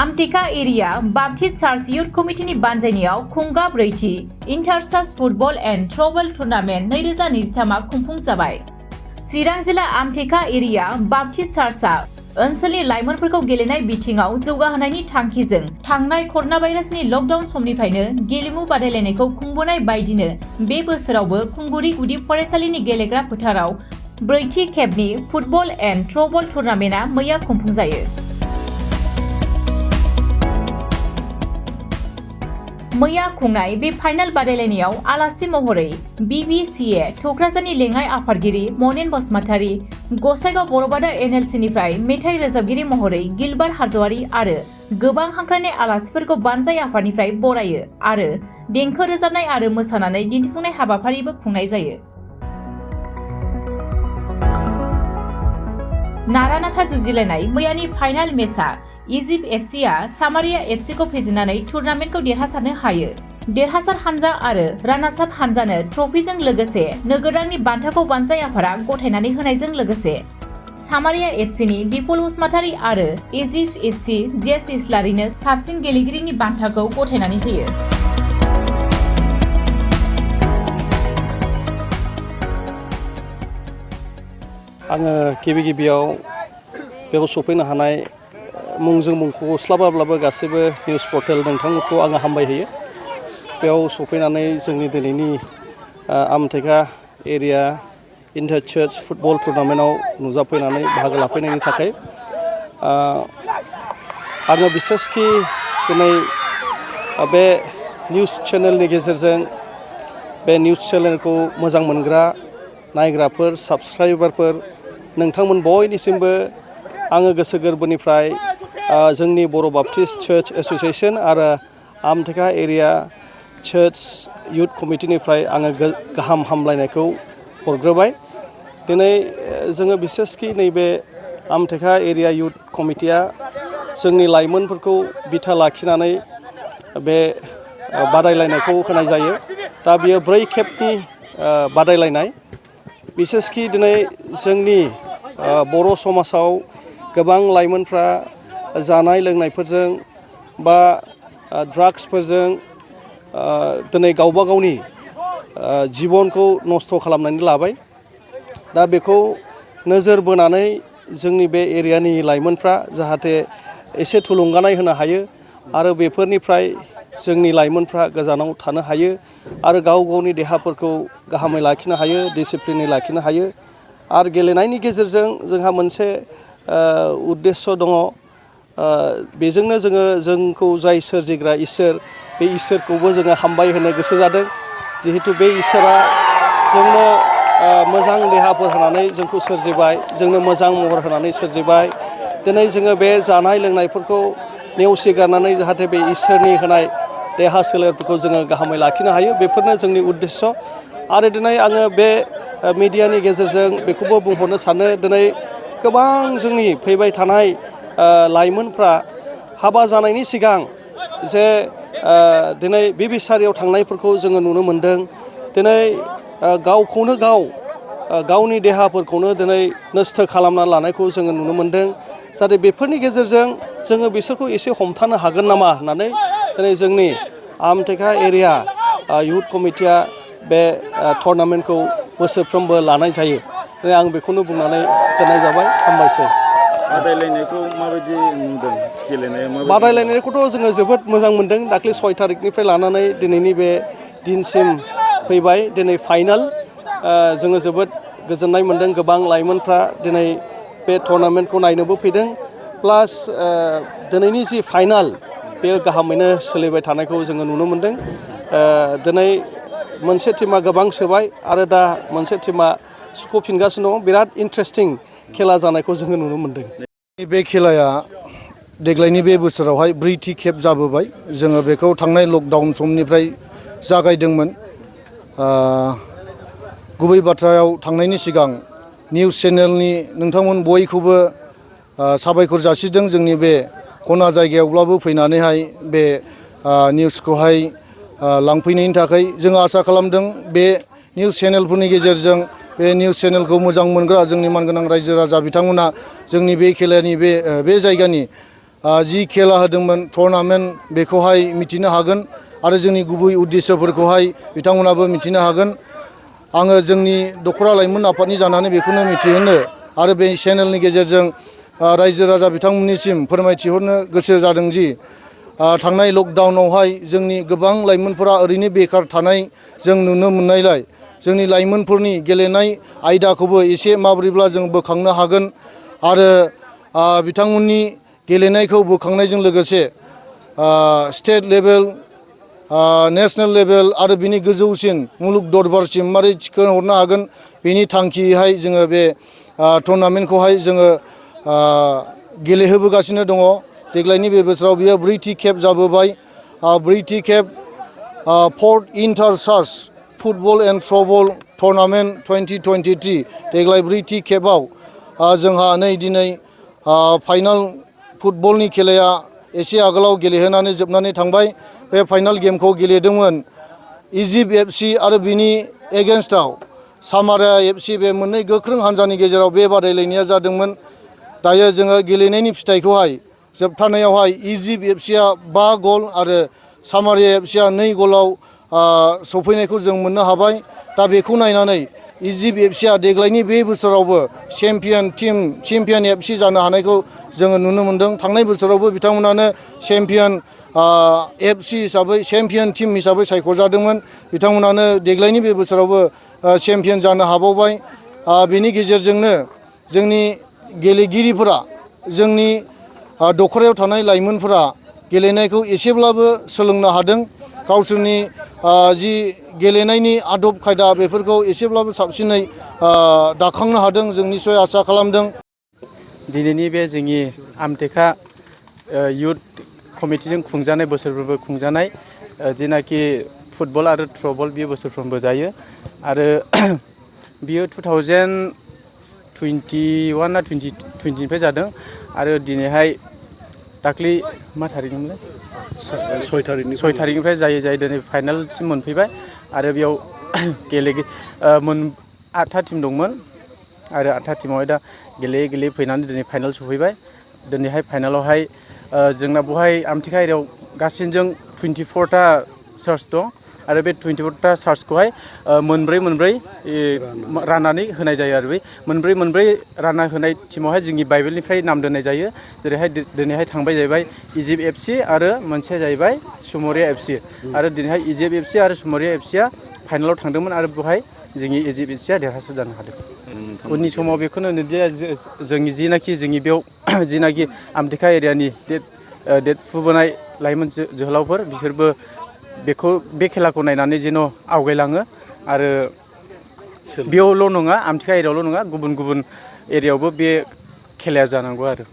आमटेका area Baptist church youth कमिटिनि बानजायनायाव खुंगा ब्रैथि inter church football and throwball tournament 2023 आ खुंफुंजाबाय। चिरां जिल्ला आमटेका एरिया बाप्टिस्ट चार्चआ ओनसोलनि लाइमोनफोरखौ गेलेनाय बिथिङाव जौगाहोनायनि थांखिजों थांनाय कर'ना भाइरासनि लकडाउन समनिफ्रायनो गेलेमु बादायलायनायखौ खुंबोनाय बायदिनो बे बोसोरावबो खुंगुरि गुदि फरायसालिनि गेलेग्रा फोथाराव ब्रैथि खेबनि फुटबल एन्ड थ्र'बल टुर्नामेन्टआ मैया खुंफुंजायो। मैया खुंनाय बे फाइनाल बादायलायनायाव आलासि महरै BBCA थुक्राझारनि लेङाइ आफादगिरि मनेन बसुमतारी, गसाइगाव बर'बादा NLC-निफ्राय मेथाइ रोजाबगिरि महरै गिलबार्ट हाज'वारि आरो गोबां हांख्रायनाय आलासिफोरखौ बानजाय आफादनिफ्राय बरायो आरो देंखो रोजाबनाय आरो मोसानानै दिन्थिफुंनाय हाबाफारिबो खुंनाय जायो। नारा-नाथा जुजिलायनाय मैयानि फाइनाल मेचआ इजिप्ट FCआ सामारिया FCखौ फेजेननानै टुर्नामेन्टखौ देरहासारनो हायो। देरहासार हानजा आरो रानार्स आप हानजानो ट्रफिजों लोगोसे नोगोरांनि बान्थाखौ बानजाय आफादा गथायनानै होनायजों लोगोसे सामारिया FCनि बिपुल बसुमतारी आरो इजिप्ट FC जेस इस्लारिनो साबसिन गेलेगिरिनि बान्थाखौ गथायनानै होयो। आङो गिबियाव बेयाव सफैनो हानाय मुंजों मुंखौ स्लाबाब्लाबो गासैबो निउस पर्टेल नोंथांमोनखौ आङो हामबायहोयो। बेयाव सफैनानै जोंनि दिनैनि आमटेका एरिया इन्टार चार्च फुटबल टुर्नामेन्टआव नुजाफैनानै बाहागो लाफैनायनि थाखाय आङो बिसेसखि दिनै बे निउस चेनेलनि गेजेरजों बे निउस चेनेलखौ मोजां मोनग्रा नायग्राफोर साबस्क्राइबारफोर नोंथांमोन बयनिसिमबो आङो गोसो गोरबोनिफ्राय जोंनि बर' बाप्टिस्ट चार्च एस'सिएशन आरो आमटेका एरिया चार्च युथ कमिटिनिफ्राय आङो गाहाम हामलायनायखौ हरग्रोबाय। दिनै जोङो बिसेसखि नैबे आमटेका एरिया युथ कमिटिया जोंनि लाइमोनफोरखौ बिथा लाखिनानै बे बादायलायनायखौ होनाय जायो। दा बियो 4 खेबनि बादायलायनाय। बिसेसखि दिनै जोंनि बर' समाजाव गोबां लाइमोनफ्रा जानाय लोंनायफोरजों बा ड्राग्सफोरजों दिनै गावबा गावनि जिबनखौ नस्थ' खालामनानै लाबाय। दा बेखौ नोजोर बोनानै जोंनि बे एरियानि लाइमोनफ्रा जाहाथे एसे थुलुंगानाय होनो हायो आरो बेफोरनिफ्राय जोंनि लाइमोनफ्रा गोजानाव थानो हायो आरो गाव गावनि देहाफोरखौ गाहामै लाखिनो हायो, डिसिप्लिनै लाखिनो हायो। आरो गेलेनायनि गेजेरजों जोंहा मोनसे उद्देश्य दङ। बेजोंनो जोंखौ जाय सोरजिग्रा इसोर बे इसोरखौबो जोङो हामबाय होनो गोसो जादों। जिहेतु बे इसोरा जोंनो मोजां देहाफोर होनानै जोंखौ सोरजिबाय, जोंनो मोजां महर होनानै सोरजिबाय। दिनै जोङो बे जानाय लोंनायफोरखौ नेवसिगारनानै जाहाथे बे इसोरनि होनाय देहा सोलेरफोरखौ जोङो गाहामै लाखिनो हायो, बेफोरनो जोंनि उद्देश्य। आरो दिनै आङो बे मिडियानि गेजेरजों बेखौबो बुंहरनो सानो, दिनै गोबां जोंनि फैबाय थानाय लाइमोनफ्रा हाबा जानायनि सिगां जे दिनै बिबिसारियाव थांनायफोरखौ जोङो नुनो मोन्दों। दिनै गावखौनो गावनि देहाफोरखौनो दिनै नस्थ' खालामना लानायखौ जोङो नुनो मोन्दों। जाहाथे बेफोरनि गेजेरजों जोङो बिसोरखौ एसे हमथानो हागोन नामा होननानै दिनै जोंनि आमटेका एरिया युथ कमिटिया बे टुर्नामेन्टखौ बोसोरफ्रोमबो लानाय जायो। दिनै आं बेखौनो बुंनानै दोननाय जाबाय। हामबायसै। बादायलायनायखौ माबायदि नुदों? गेलेनाया माबायदि? बादायलायनायखौथ' जोङो जोबोद मोजां मोनदों। दाख्लै 6 थारिखनिफ्राय लानानै दिनैनि बे दिनसिम फैबाय। दिनै फाइनाल जोङो जोबोद गोजोननाय मोन्दों। गोबां लाइमोनफ्रा दिनै बे टुर्नामेन्टखौ नायनोबो फैदों। प्लास दिनैनि जि फाइनाल बेयो गाहामैनो सोलिबाय थानायखौ जोङो नुनो मोन्दों। दिनै मोनसे टिमा गोबां सोबाय आरो दा मोनसे टिमा सुख'फिनगासिनो दङ। बिराद इन्टारेस्टिं खेला जानायखौ जोङो नुनो मोन्दों। बे खेलाया देग्लायनि बे बोसोरावहाय 4थि खेब जाबोबाय। जोङो बेखौ थांनाय लकडाउन समनिफ्राय जागायदोंमोन। गुबै बाथ्रायाव थांनायनि सिगां निउस चेनेलनि नोंथांमोन बयखौबो साबायखर जासिदों। जोंनि बे खना जायगायावब्लाबो फैनानैहाय बे निउसखौहाय लांफैनायनि थाखाय जों आसा खालामदों बे निउस चेनेलफोरनि गेजेरजों बे निउस चेनेलखौ मोजां मोनग्रा जोंनि मानगोनां रायजो राजा बिथांमोना जोंनि बे खेलानि बे जायगानि जि खेला होदोंमोन टुर्नामेन्ट बेखौहाय मिथिनो हागोन आरो जोंनि गुबै उद्देश्यफोरखौहाय बिथांमोनाबो मिथिनो हागोन। आङो जोंनि दख'रा लाइमोन आफादनि जानानै बेखौनो मिथिहोनो आरो बे चेनेलनि गेजेरजों रायजो राजा बिथांमोननिसिम फोरमायथिहरनो गोसो जादों जि थांनाय लकडाउनावहाय जोंनि गोबां लाइमोनफोरा ओरैनो बेखार थानाय जों नुनो मोननायलाय जोंनि लाइमोनफोरनि गेलेनाय आयदाखौबो एसे माबोरैब्ला जों बोखांनो हागोन आरो बिथांमोननि गेलेनायखौ बोखांनायजों लोगोसे स्टेट लेभेल नेशनेल लेभेल आरो बिनि गोजौसिन मुलुग दरबारसिम मारै थिखोहरनो हागोन बेनि थांखियैहाय जोङो बे टुर्नामेन्टखौहाय जोङो गेलेहोबोगासिनो दङ। देग्लायनि बे बोसोराव बियो 4थि खेब जाबोबाय। 4थि खेब 4th inter church football and throwball tournament 2023 देग्लाय 4थि खेबाव जोंहा नै दिनै फाइनाल फुटबलनि खेलाया एसे आगोलाव गेलेहोनानै जोबनानै थांबाय। बे फाइनाल गेमखौ गेलेदोंमोन इजिप्ट FC आरो बिनि एगेन्स्टआव सामारिया FC बे मोननै गोख्रों हान्जानि गेजेराव बे बादायलायनाया जादोंमोन। दायो जोङो गेलेनायनि फिथाइखौहाय जोबथानायावहाय इजिप्ट FCआ 5 गल आरो सामारिया FCआ 2 गलाव सौफैनायखौ जों मोननो हाबाय। दा बेखौ नायनानै इजिप्ट FCआ देग्लायनि बे बोसोरावबो चेम्पियन FC जानो हानायखौ जोङो नुनो मोन्दों। थांनाय बोसोरावबो बिथांमोनानो चेम्पियन FC हिसाबै चेम्पियन टीम हिसाबै सायख'जादोंमोन। बिथांमोनानो देग्लायनि बे बोसोरावबो चेम्पियन जानो हाबावबाय। बेनि गेजेरजोंनो जोंनि गेलेगिरिफोरा जोंनि दख'रायाव थानाय लाइमोनफोरा गेलेनायखौ एसेब्लाबो सोलोंनो हादों। गावसोरनि जि गेलेनायनि आदब खायदा बेफोरखौ एसेब्लाबो साबसिनै दाखांनो हादों जों निस्सय आसा खालामदों। दिनैनि बे जोंनि आमटेका इयुथ कमिटिजों खुंजानाय बोसोरफ्रोमबो खुंजानाय जेनाखि फुटबल आरो थ्र'बल बियो बोसोरफ्रोमबो जायो आरो बियो 2021 ना 2020निफ्राय जादों आरो दिनैहाय दाख्लै मा थारिखमोनलाय 6 थारिखनिफ्राय जायै दिनै फाइनालसिम मोनफैबाय आरो बेयाव 8था टीम दंमोन आरो 8था टीमावहाय दा गेलेयै फैनानै दिनै फाइनाल सफैबाय। दिनैहाय फाइनालावहाय जोंना बेवहाय आमटेका एरियायाव गासैजों 24था सार्च दं आरो बे 24था सार्चखौहाय मोनब्रै राननानै होनाय जायो आरो बे मोनब्रै रानना होनाय टीमावहाय जोंनि बाइबेलनिफ्राय नाम दोननाय जायो। जेरैहाय दिनैहाय थांबाय जाहैबाय इजिप्ट FC आरो मोनसेया जाहैबाय सामारिया FC आरो दिनैहाय इजिप्ट FC आरो सामारिया FCआ फाइनालाव थांदोंमोन आरो बेवहाय जोंनि इजिप्ट FCआ देरहासार जानो हादों। उननि समाव बेखौनो होनोदि जोंनि जोंनि बेयाव जिनाखि आमटेका एरियानि देरफुबोनाय लाइमोन जोहोलावफोर बिसोरबो बे खेलाखौ नायनानै जेन' आवगायलाङो आरो बेयावल' नङा आमटेका एरियायावल' नङा गुबुन एरियायावबो बे खेलाया जानांगौ आरो